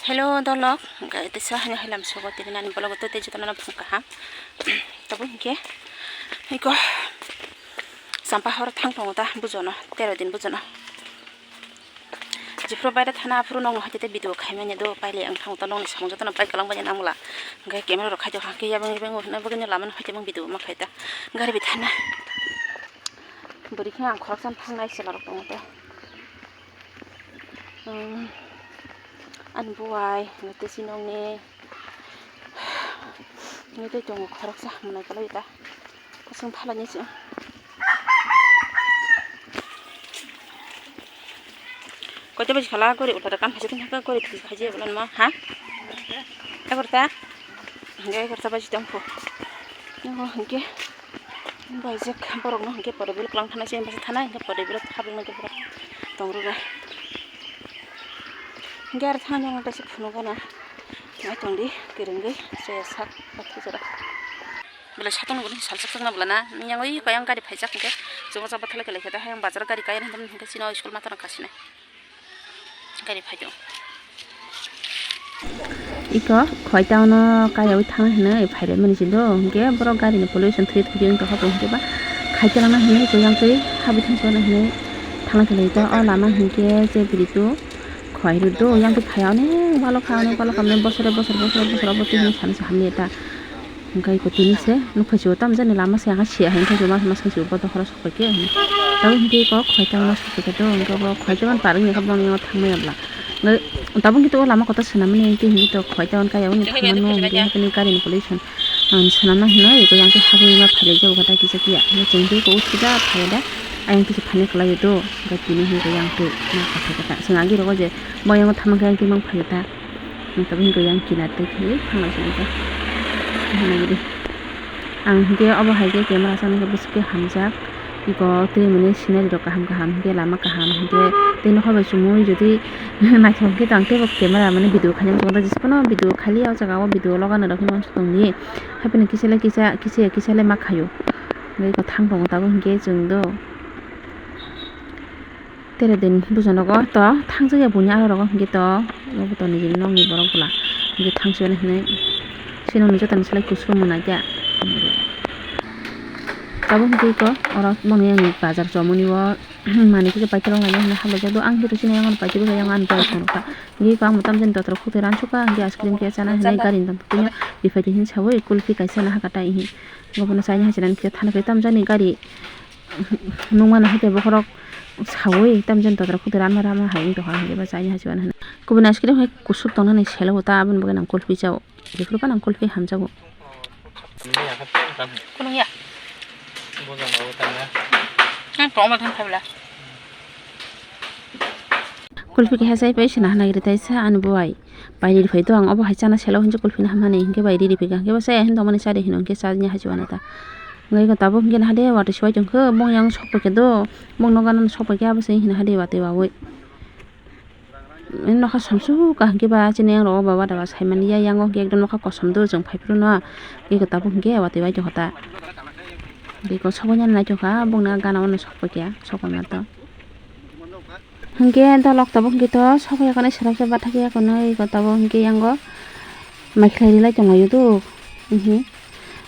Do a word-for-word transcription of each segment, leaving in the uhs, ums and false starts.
Hello dolok, hwnkhe teisa haino hailam sogo tini nani vlog o tei jotono phung kaham. Tabuk hwnkhe iko champa hor thang tongo ta bujono, tero din bujono. Jephuru baire thana aphuru nokno haitete video khaimani do, paile ang thang ta nokni samung jotono pai kalang bani nangla. Hwnkhe camera rok khaito hwnkhe yabang yabang hwnna bagwino lamano haitebang video ma khaita. Gari bi thana. Bwrwi khe ang khoroksa thang nai chwla rok tongo te. Hmm, ani buwai, hwnkhe tei sinokni, hwnkhe tei tongo khoroksa, hamnai kwlai ta. Aswng phalani se. Koita baji khala gori ulta kan phaji tong kha gori thwi khaji bulan ma ha? Egarta? Hwnkhe egarta baji tong phu. Nokho hwnkhe baijak borokno hwnkhe pore bil kwlang thanai se basa thanai hwnkhe pore bil thabwlangna khe borok tong rwna. Hwnkhe aro thangna nang taisa phunukgana. Nai tongdi kwrwngwi se sak bathai jora. Belai satong nugwi salsa sakna bwlana yang oi koyang gari phaijak hwnkhe chwngno chapa thalai khe laikha da hayang bazar gari kaya hwnkhe chini o school mata rok kasinai. Gari phai do. Iko khoi town o kaya wi thang hinwi phai rwmani se do, hwnkhe borok gari ni pollution thwi thwi wng tongkha bo, hwnkhe ba khai chalangna hinwi iko yang twi habwi thang chalangna hinwi thangna khe lai ta. O lama hwnkhe je bwrwi tu khoi rw do, yang twi phai onek balo kha, onek balo kha, bosore bosor bosore bosor obo tini sani se hamya ta. Hwnkhe iko tini se nukphai sio tamjani lama se ang sia hai wngkha, mas mas bodo khoro sokphaikhe hinwi. Tabuk hwnkhe iko khoi town o sokphaikhe to, hwnkhe bo khoi town parwngya khe boni o thangmaya bwla. Hwnkhe tabuk hwnkhe to o lama kotor swnamani hwnkhe hwnkhe to khoi town kaya wngya thangmano hwnkhe hwnkhe ni gari ni pollution, um, swnamna hinwi iko yang khe habwi ma phailai jago khe ta kisa kiya. Hwnkhe chwng tei iko uthi da phaiya da, ayang kisa phaina kwlaiyo to, hwnkhe tini hwnkhe yang twi ma kha phaikhe ta. Chwng agi rogo je bo yang o thangma khe yang twi mang phaiya ta. Tabuk hwnkhe yang kinar tei khe thanglai sini khe. Naidi. Ang hwnkhe obo hai khe camera chana khe bwswk khe hamjak. Iko twi mani scenery rok kaham kaham hwnkhe lama kaham hwnkhe tei nokha bai chumui jodi naithok khe tang teibo camera mani video khaina muchungo ta jesa phano video khali o jaga o video loga nw rok hinwi uansuk tongdi. Hapheno kisa le kisa kisa ya kisa le ma khaio. Hwnkhe iko thang tongo tabuk hwnkhe chwng do. Tere din bujo nogo to thangjak ya buini aro rogo hwnkhe to obo to nini nokni borok bwla hwnkhe thangsiya hinwi sini nokni jotoni slai kusu mwnai khe. Tabuk hwnkhe iko oro boni ani bazar chomoni o manwi kisa paithago laina hinwi hamlaijak do. Ang khe to sini yang paithago yang ani bai songkha hwnkhe iko ang mwtam jani dotor khutui ransukha hwnkhe ice cream khe chana hinwi gari ni tongthono riphai di hinwi saui kulfi kaisa nahaka tai hi. Obono chaina hachirani kisa thana khe tamjani gari. Nukmano hai khe bokhorok saui tamjani dotora khutui ranma ranma hai wng tongkha, hwnkhe bo chaina hachimani hwnwi. Kubuni ice cream hai kusuk tongnani selo bo ta, aboni bagwi nang kulfi chao. Jephuru phano ang kulfi hamjago. Kunung ya. Ang tongma thang khaibla. Kulfi khe hachai pai sina hwnwi rwtai sa ani buwai. Bai riri phai to ang obo hai chana selo hinwi kulfi no hamani hinkhe bai riri phai kha hinkhe bo chaya hinwi tongmani chadi hino hinkhe chajani hachwano ta. Hwnkhe tabuk hinkhe nahade watwi swbai tongkhe bong yang sokpai khe do bong nogo gana sokpai khe abo se hino hade watwi wawi. Nokha somsuk kaham khe ba chini yang rogo ba wada ba saimani ya yang o hinkhe ekdom nokha kosom do chwng phai phuru no hinkhe tabuk hinkhe watwi bai tongkha ta. Hinkhe sobaina naithok kha bongni gana o no sokpai khe sokpai ma to. Hinkhe dolok tabuk hinkhe to sokya kwnwi swrapsa bathakya kwnwi iko tabuk hinkhe yango maikhlai rilai tonglaio do. Hihi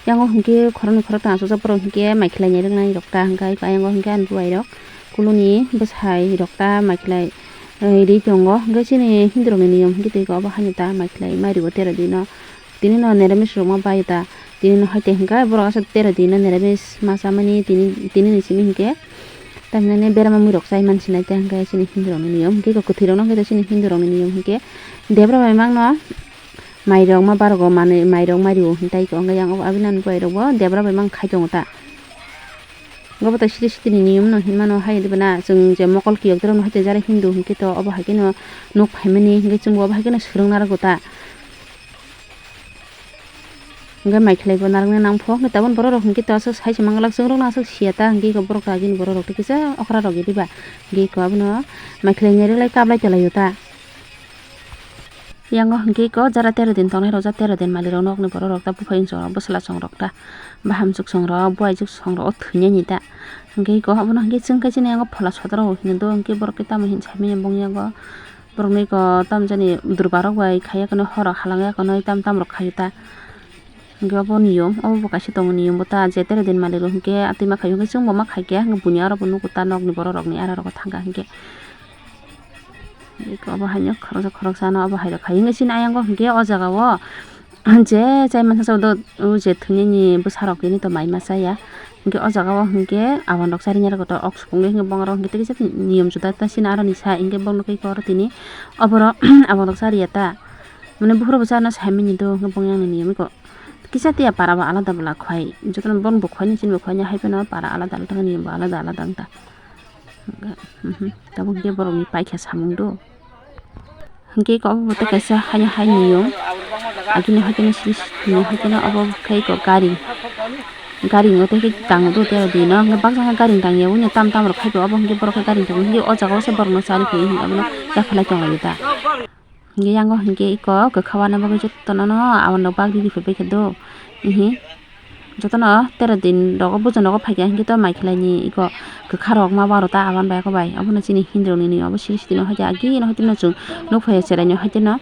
yango hinkhe khoroknwi khoroktham achukjak borok hinkhe maikhlai nai rwknai rok ta hinkhe iko ayang o hinkhe ani bubai rok kuluni bwsai rok ta maikhlai ri tongo hinkhe chini hindu rokni niyom hinkhe twi iko obo haino ta maikhlai mai rwo tero dino. Tini no neramis rwma bai ta tini no hai tei hinkhe borok aswk tero dino neramis ma chamani tini tini ni simi hinkhe. Tamhinani berama mui rok chai mansinai ta hinkhe chini hindu rokni niyom hinkhe kwthwi rokno hinkhe chini hindu rokni niyom hinkhe debra bai mangno mairok ma barogo manwi mairok mairio hintai ko hinkhe yang aboni buai rokbo debra bai mang khai tongo ta. Obo to sri sri ni niyom no hinmano hai diba na chwng je mokol kiyok dorok no hai jara hindu hinkhe to obo hai kheno nuk phaimani hinkhe chwngbo obo hai kheno swrwng narwgo ta. Hwnkhe maikhlai bo narwknai nang pho, hwnkhe tabuk borok rok hwnkhe to aswk sai se manglak, chwng rok no aswk sia ta, hwnkhe borok rok agini borok rok tei kisa okra rok riba, hwnkhe eko abono maikhlai ni rwglai kaplai tonglaio ta. Yang o hwnkhe eko jara tero din tongnai rok, jara tero din malik rok nokni borok rok ta, buphai chwng rok, bwsla chwng rok ta, bahamsuk chwng rok, buaisuk chwng rok o thwinani ta, hwnkhe eko abono hwnkhe chwng khe chini yang o phola sodorok hwnkhe do, hwnkhe borok khe tamo hwn saimanya bongya o. Borokni ko tamjani durbarok bai khaiya kheno, horok halangya kheno, tam tam rok khaio ta. Hingke obo niyom, obo bo kaisa tongo niyom bo ta, je tere din malik rok hingke atwi ma khaio, hingke chwngbo ma khaikhe, hingke buini aro bo nugo ta, nokni borok rokni aro rogo thangkha hingke. Obo haino khoroksa khoroksa no obo hai rok khai, hingke chini ayang o hingke o jaga o. Je chai mansa sa do, o je thwinani bwsarok tini to mai ma chaya. Hingke o jaga o hingke abang rok charini aro kotor ok sukung hingke bong rok hingke tei kisa niyom juda ta sini aroni sa hingke bong nokhe oro tini oboro abang rok chariya ta. Mane buphuru bo charino saimani do hingke bong yang niyom iko kisa tiya para bo alada bwla khwai jotono bong bo khwai ni chini bo khwai ni hai phano para alada alada niyom bo alada alada wng ta. Tabuk hingke borokni paikha samung do. Hingke eko obo tei kaisa haino hai niyom. Agini hai khe sini sini hai khe obo khe eko gari. Gari no tei khe tango do tei dino hingke baksa khe gari tangya wngya tam tam rok khai obo hingke borok khe gari tango hingke o jaga o se borok no chari phai abono yaphalai tonglaio ta. Hingke yango hingke eko kwkha wana bagwi jotono no abono bak riri phai khe do. Jotono tere din rogo bujo nogo phaikha hingke to mai khlai ni eko kwkha rok ma baro ta aban bai eko bai obono chini hindi rok nini obo siri siri no hoite agi no hoite no chwng nukphai cherai no hoite no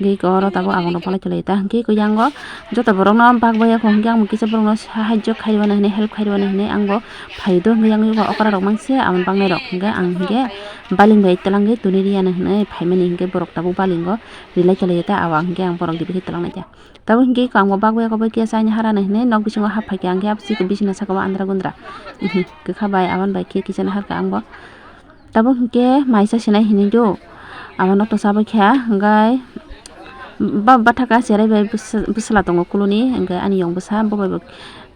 hingke eko oro tabuk abang rok palai chwlai ta hingke eko yango joto borok no bak bai eko hingke ang bo kisa borok no sahajyo khai rwna hinui help khai rwna hinui ang bo phai do hingke yang okra rok mangse aboni bang nai rok hingke ang hingke baling bai twlang khe tuni riya hinui phaimani hingke borok tabuk baling o rilai chwlai ta abo hingke ang borok dibi khe twlang nai ta. Tabuk hingke eko ang bo bagwi eko bai khe chaini harani hinui nok bisingo hap phaikha, hingke abo chikon bisina saka o andra gundra, mhm, kwkha bai aboni bai khe kichana harkha ang bo. Tabuk hingke maisa sinai hinui do, abo nok to chabaikha, hingke ba bathaka cherai bai bwsa-, bwsala tongo kuluni, hingke ani yong bwsa bo bai bo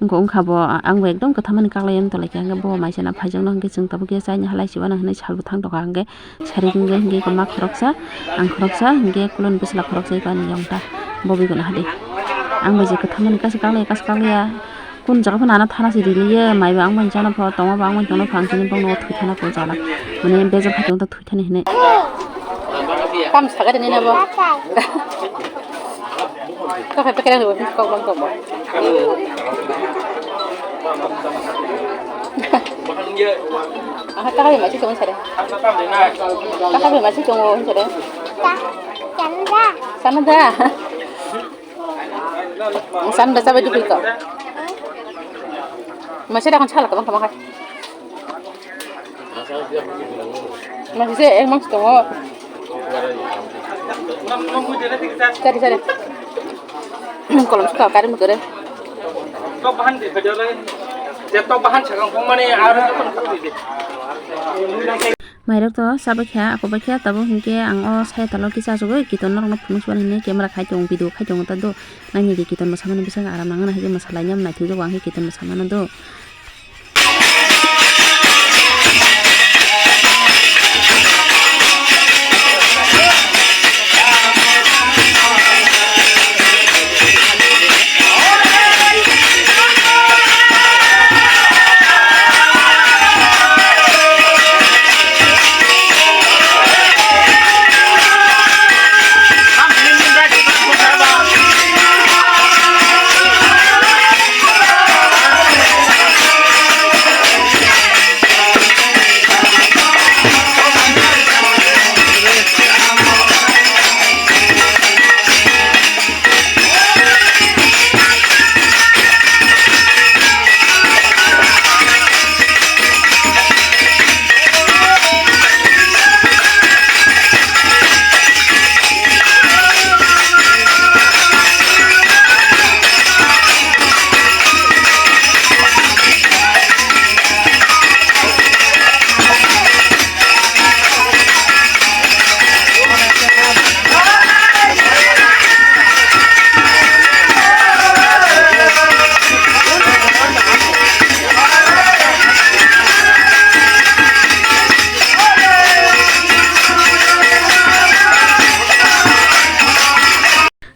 wngkha bo, ang bo ekdom kwthamani kaklai tonglaikha, hingke bo maisana phaijakno hingke chwng tabuk khe chaini halai si uanang hinui salbo thang tongkha, hingke Sari hingke hingke eko ma khoroksa, ang khoroksa, hingke kulon bwsla khoroksa eko ani yong ta, bo bai gana hade. Ang bai je kwthamani kaisa kaklaiya, kaisa kaklaiya. Kun jaga phano ano thana se riliye, maiba ang bai chana pho, tongma ba ang bai tongna pho, ang chini bongno thwi thana pho jana. Mane bejak khatung ta thwi thani hinui. Kam saga de nina bo. Kok hai pakai lagi, kok bang, kok bang. Aha, kaka bai maising tongo sare. Kaka bai maising tongo sare. Sana da. Sana da. Sana da, sabai dukui ko. Masih dah kan salah, kebang, kebang, hai. Masih sih, eh, mas, tunggu. Cari, cari. Kolom suka, karim, kore. Tok bahan di, video lai. Je tok bahan sekarang, pun mana, ada pun kau di. Mairok to chabaikha, akobaikha, tabuk hinkhe ang o saya talo kisa achugwi kiton norokno phunuk sibani hinwi camera khai tongo, video khai tongo ta do. Nangni di kiton mwsamani bwskango aram nangna hai khe mwsalaina naithokjago ang khe kiton mwsamano do.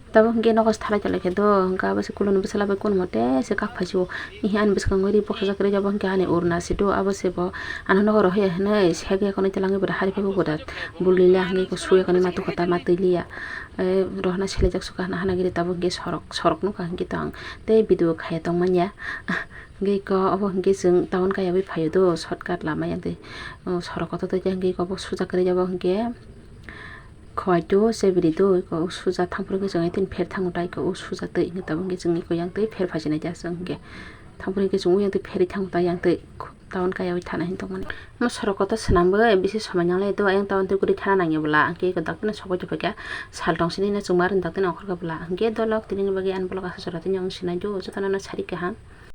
Tabuk hwnkhe nogo se thalai tonglaikha do, hwnkhe abo se kuluni bwsala bai kunumo tei se kak phai sio. Ihi ani bwskango ri boksa jak rwjak bo hwnkhe ani urna se do, abo se bo ano nogo rohor ya hinwi sek ya khwnwi twlangwi bo hari phaibo bo da bul lila hwnkhe eko suya khwnwi ma tukha ta ma twi liya. Eh, rohorna selejak sukha hana hana giri tabuk hwnkhe sorok, sorok nukha hwnkhe to ang tei video khaiya tongmanya. Hwnkhe eko obo hwnkhe chwng town kaiyawi phaio do, shortcut lama yang twi, oh, sorok kotor twi khe hwnkhe eko bo suja kwrwi ya bo hwnkhe. Khwai tu, chebri tu, iko o suja thampuri khe chwng tini pher thango ta, iko o suja twi hwnkhe tabuk hwnkhe chwng iko yang twi pher phai sinai ta chwng hwnkhe. Thampuri khe chwng o yang twi pherwi thango ta, yang twi town kaya wi thana hin tongmani. Mo sorok kotor swnam bo bisi somai nanglai do, ayang town twi guri thana nangya bwla, hwnkhe iko daktino sokbai tongphaikha, sal tong sini na chwngma rwng daktino ongkhorkha bwla, hwnkhe dolok tini ni bagwi ani vlog aswk jora tini wng sinai do, jotono no sari kaham.